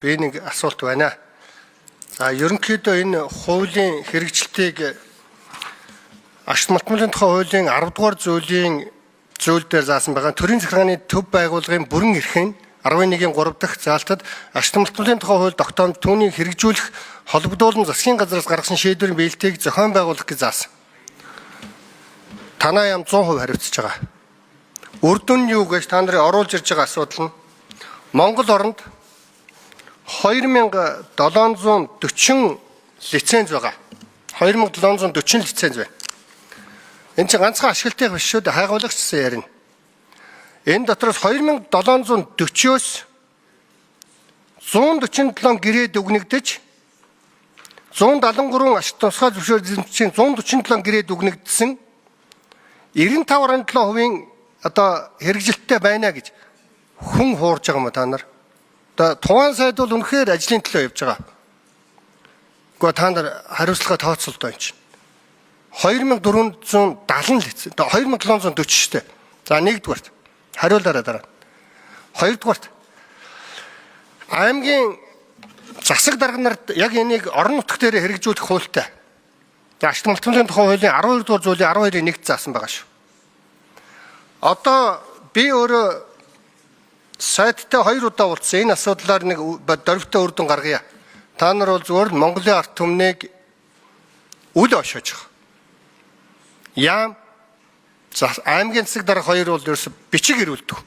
Би нэг асуулт байна. За, ерөнхийдөө энэ хуулийн хэрэгжилтийг Ашиг малтмалын тухай хуулийн 10 дугаар зүйлийн зүйл дээр заасан байгаа. Төрийн захиргааны төв байгууллагын бүрэн эрх нь 11-ийн 3 дахь заалтад ашиг малтмалын тухай хууль тогтоомж түүнийг хэрэгжүүлэх холбогдуулан засгийн газраас гаргасан шийдвэрийн биелэлтийг зохион байгуулах гэж заасан. Танай яам 100% хариуцж байгаа. Үр дүн нь юу гэж та нарын оруулж ирж байгаа асуудал нь Монгол оронд 2740 лиценз байгаа. 2740 лиценз байна. Энэ чинь ганцхан ашиглалтын биш шүү дээ. Хайгуулагч гэсэн ярина. Энэ дотроос 2740-оос 147 гэрээд өгнөгдөж 173 ашиг тусгай зөвшөөрөл эзэмшигчийн 147 гэрээд өгнөгдсөн 95.7% одоо хэрэгжилттэй байна гэж хүн хуурж байгаа юм та нар. Одоо туваан сайд бол үнэхээр ажлын төлөө явж байгаа. Гэхдээ та нар хариуцлага тооцоолдоо энэ чинь. 2470 лиценз 2740 шүү дээ. За, нэгдүгээрт хариулаарай дараа. Хоёрдугаарт аймгийн засаг дарга нарт яг энийг орон нутг дээр хэрэгжүүлэх хуультай. За, ашиг малтмалын тухай хуулийн 12 дугаар зүйлийн 12-ийн нэгт заасан байгаа шүү. Одоо би өөрөө сайттай 2 удаа уулзсан. Энэ асуудлаар нэг дөрвтэй үр дүн гаргая. Та нар бол зүгээр л Монголын ард түмнийг үл ошоож байгаа. Яам аймгийн засаг дарга хоёр бол ерөөсө бичиг ирүүлдэг.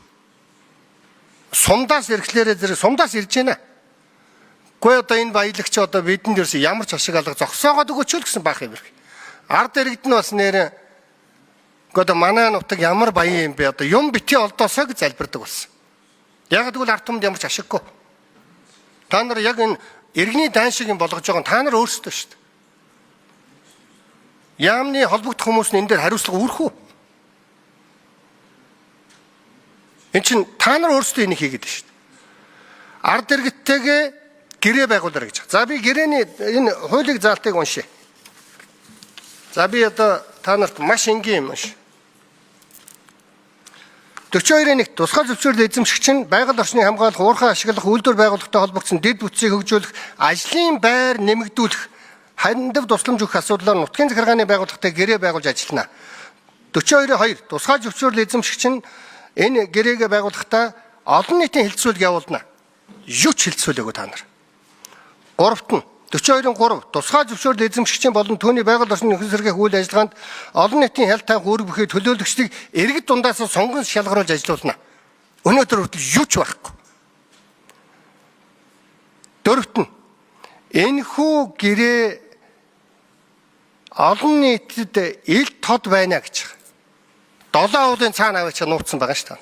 Сумдаас ирэхлээрээ зэрэг сумдаас ирж байна. Гэхдээ одоо энэ баялагч одоо бидэнд ерөөсө ямар ч ашиг алга зогсоогоод өгөөч л гэсэн баах юм хэрэг. Ард иргэд нь бас нэр одоо манай нутаг ямар баян юм бэ, одоо юм бити олдоосоо гэж залбирдаг болсон. Яг тэгвэл ард түмэнд ямар ч ашиггүй. Та нар яг энэ иргэний дан шиг юм болгож байгаа нь та нар өөрсдөө шүү дээ. Яамны холбогдох хүмүүс нь энэ дээр хариуцлага үүрэх үү? Энд чинь та нар өөрсдөө энийг хийгээд байна шүү дээ. Ард иргэдтэйгээ гэрээ байгуулаарай гэж. За, би гэрээний энэ хуулийг заалтыг уншъя. За, би одоо та нарт маш энгийн юм уншия. 42-ийн 1 тусгай зөвшөөрөл эзэмшигч нь байгаль орчныг хамгаалах, уурхай ашиглах, үйлдвэр байгууллагатай холбогдсон дэд бүтцийг хөгжүүлэх, ажлын байр нэмэгдүүлэх, хандив тусламж өгөх асуудлаар нутгийн захиргааны байгууллагатай гэрээ байгуулж ажиллана. 42-ийн 2 тусгай зөвшөөрөл эзэмшигч нь энэ гэрээгээ байгуулахдаа олон нийтийн хэлэлцүүлэг явуулна. Юу ч хэлэлцүүлээгүй та нар. 3-т нь 42-ын 3 тусгай зөвшөөрөл эзэмшигчийн болон түүний байгаль орчны нөхцөл сэргээх үйл ажиллагаанд олон нийтийн хял тавих үүрэг бүхий төлөөлөгчдийг иргэд дундаас сонгон шалгаруулж ажиллуулна. Өнөөдөр хүртэл юу ч байхгүй. Дөрөвт нь энэхүү гэрээ олон нийтэд ил тод байна гэж. Долоон уулын цаана аваач нууцсан байгаа шүү дээ.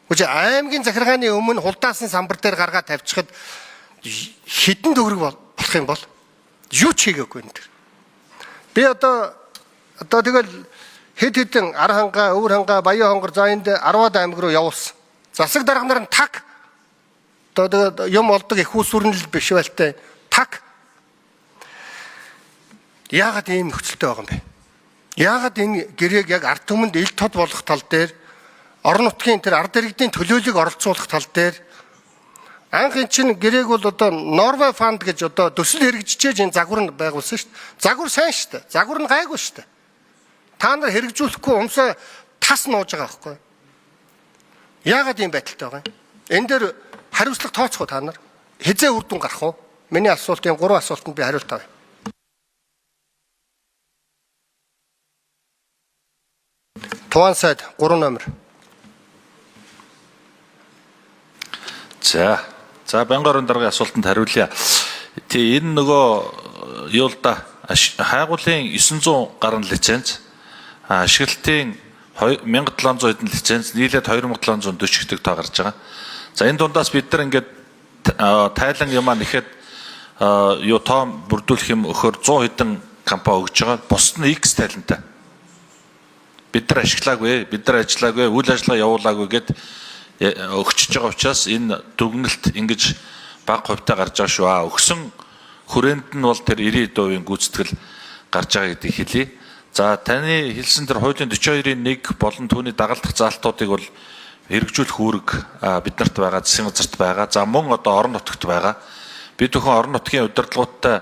Үгүй аймгийн захиргааны өмнө хулдаасан самбар дээр гаргаад тавьчихад хэдэн төгрөг болох юм бол юу ч хийгээгүй энэ төр. Би одоо тэгэл хэд хэдэн Арханга, Өвөр ханга, Баян хонгор, за энд 10-аад аймаг руу явуулсан. Засаг дарга нар нь так одоо тэгээд юм олдог их усүр нь л биш байлтай. Так. Яагаад ийм нөхцөлтэй байгаа юм бэ? Яагаад энэ гэрээг яг ард түмэнд ил тод болох тал дээр орон нутгийн тэр ард иргэдийн төлөөллийг оролцуулах тал дээр анх эн чинь гэрээг бол одоо Норвей фанд гэж одоо төсөл хэрэгжижээж энэ загвар нь байгуулсан шүү дээ. Загвар сайн шүү дээ. Загвар нь гайгүй шүү дээ. Та нар хэрэгжүүлэхгүй умсаа тас нууж байгаа байхгүй юу? Яагаад ийм байдалтай байгаа юм? Энэ дээр хариуцлага тооцох уу та нар? Хизээ үр дүн гарах уу? Миний асуултын 3 асуултанд би хариулт авъя. Туваан сайд 3 номер. За. За, Байнгын орон даргын асуултанд хариулъя. Тий, энэ нөгөө юу л да хайгуулын 900 гаруй лиценз, ашиглалтын 1700 хэдэн лиценз, нийлээд 2740 гэдэг тоо гарч байгаа. За, энэ дундаас бид нар ингээд тайлан юмаа нэхэд юу тоо бүрдүүлэх юм өхөр 100 хэдэн компани өгж байгаа. Бусд нь X тайлантай. Бид нар ашиглаагүй, бид нар ажиллаагүй, үйл ажиллагаа явуулаагүй гэд өгчөж байгаа учраас энэ дүгнэлт ингэж бага хувьтай гарч байгаа шүү. А өгсөн хүрээнд нь бол тэр 90% гүйцэтгэл гарч байгаа гэдгийг хэлье. За, таны хэлсэн тэр хуулийн 42-ийн 1 болон түүний дагалдах заалтуудыг бол хэрэгжүүлэх үүрэг биднэрт байгаа, засгийн газарт байгаа. За, мөн одоо орон нутагт байгаа. Бид бүхэн орон нутгийн удирдлагуудтай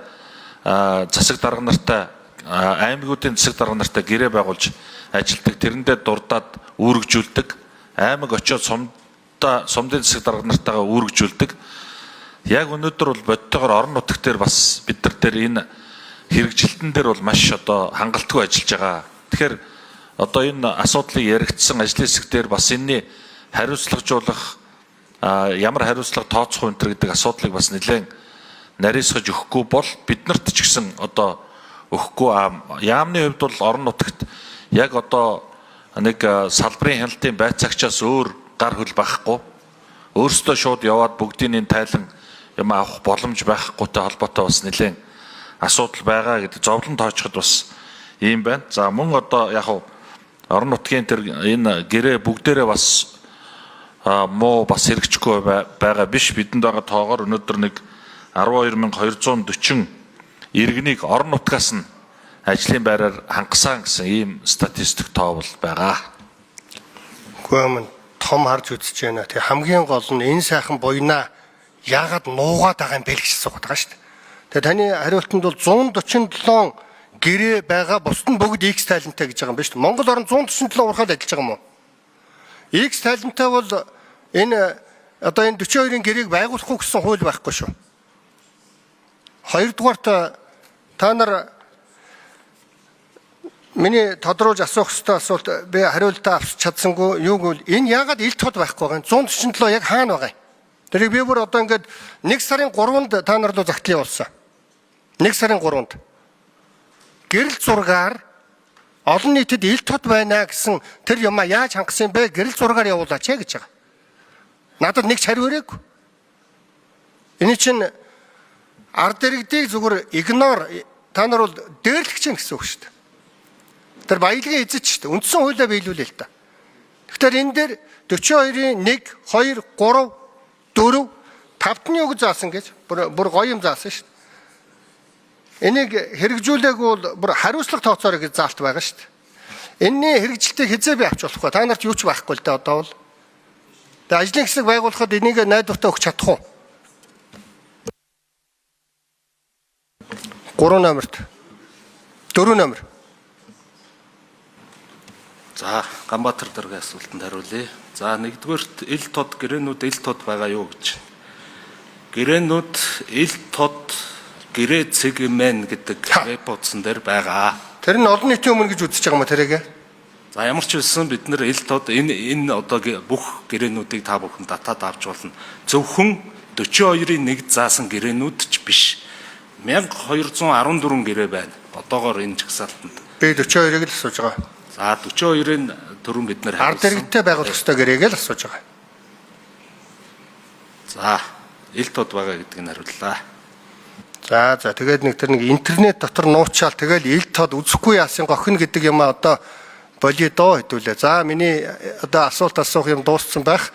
засаг дарга нартай аймагуудын засаг дарга нартай гэрээ байгуулж ажилладаг. Тэрэндээ дурдаад үүрэгжүүлдэг. Аймаг очиод сумдын засаг дарга нартайгаа үүрэгжүүлдэг. Яг өнөөдөр бол бодтойгоор орон нутаг дээр бас бид нар дээр энэ хэрэгжилтэн дээр бол маш одоо хангалтгүй ажиллаж байгаа. Тэгэхээр одоо энэ асуудлыг яригдсан ажлын хэсэг дээр бас энэний хариуцлагажуулах ямар хариуцлага тооцох вэ гэдэг асуудлыг бас нэлээд нарийсгаж өгөхгүй бол биднэрт ч гэсэн одоо өгөхгүй. Яамны хувьд бол орон нутагт яг одоо нэг салбарын хяналтын байцаагчаас өөр гар хөл байхгүй. Өөрсдөө шууд яваад бүгдийн энэ тайлан юм авах боломж байхгүйтэй холбоотой бас нэлээд асуудал байгаа гэдэг зовлон тоочход бас ийм байна. За мөн одоо яг орон нутгийн тэр энэ гэрээ бүгдээрээ бас муу бас хэрэгжихгүй байгаа биш. Бидэнд байгаа тоогоор өнөөдөр нэг 12240 иргэнийг орон нутгаас нь ажлын байраар хангасан гэсэн ийм статистик тоо бол байгаа. Үгүй юм том харж үзэж байна. Тэг хамгийн гол нь энэ сайхан буянаа яагаад нуугаад байгаа юм бэ гэж асуугаад байгаа шүү дээ. Тэгээ таны хариултанд бол 147 гэрээ байгаа, бусд нь бүгд X тайлантай гэж байгаа юм байна шүү дээ. Монгол орн 147 уурхаад ажиллаж байгаа юм уу? X тайлантай бол энэ одоо энэ 42-ын гэрээг байгуулахгүй гэсэн хууль байхгүй шүү. Хоёрдугаарт та нар миний тодруулж асуух ёстой асуулт би хариултаа авч чадсангүй юу гэвэл энэ яагаад ил тод байхгүй байгаа юм? 147 яг хаана байгаа юм? Тэрийг би бүр одоо ингээд 1 сарын 3-нд та нар руу загтлын явуулсан. 1 сарын 3-нд гэрэл зургаар олон нийтэд ил тод байна гэсэн тэр юмаа яаж хангасан юм бэ? Гэрэл зургаар явуулаач ээ гэж байгаа. Надад нэг ч хариу ирээгүй. Энэ чинь ард иргэдийг зүгээр ignore та нар бол дээрлэх чинь гэсэн үг шүү дээ. Тэр баялагын эзэж шүү дээ. Үндсэн хуулиа биелүүлээ л та. Тэгэхээр энэ дээр 42-ын 1, 2, 3, 4, 5-ны үг заасан гэж бүр гоё юм заасан шүү дээ. Энийг хэрэгжүүлээгүй бол бүр хариуцлага тооцоорой гэж заалт байгаа шүү дээ. Энэний хэрэгжилтийг хизээ би авч болохгүй. Та нарт юу ч байхгүй л дээ одоо бол. Тэгээ ажлын хэсэг байгуулахад энийг найдвартай өгч чадах уу? 3 номерт. 4 номер. За, Ганбаатар даргын асуултанд хариулъя. За, нэгдүгээрт ил тод гэрээнүүд ил тод байгаа юу гэж. Гэрээнүүд ил тод гэрээ цэг мэн гэдэг веб хуудсан дээр байгаа. Тэр нь олон нийтийн өмнө гэж үзэж байгаа юм тэрийг? За, ямар ч байсан бид нар ил тод энэ одоо бүх гэрээнүүдийг та бүхэн татаад авч болно. Зөвхөн 42-ын 1 заасан гэрээнүүд ч биш. 1214 гэрээ байна. Одоогоор энэ жагсаалтанд. Би 42-ыг л асууж байгаа. За 42-ын түрүүн бид нэр Ард иргэдтэй байгуулах ёстой гэрээг л асууж байгаа. За, ил тод байгаа гэдгийг нь хариуллаа. За тэгээд нэг тэр нэг интернет дотор нуучаал тэгэл ил тод үзэхгүй яасан гохино гэдэг юм а одоо болио доо хэдүүлээ. За миний одоо асуулт асуух юм дууссан байх.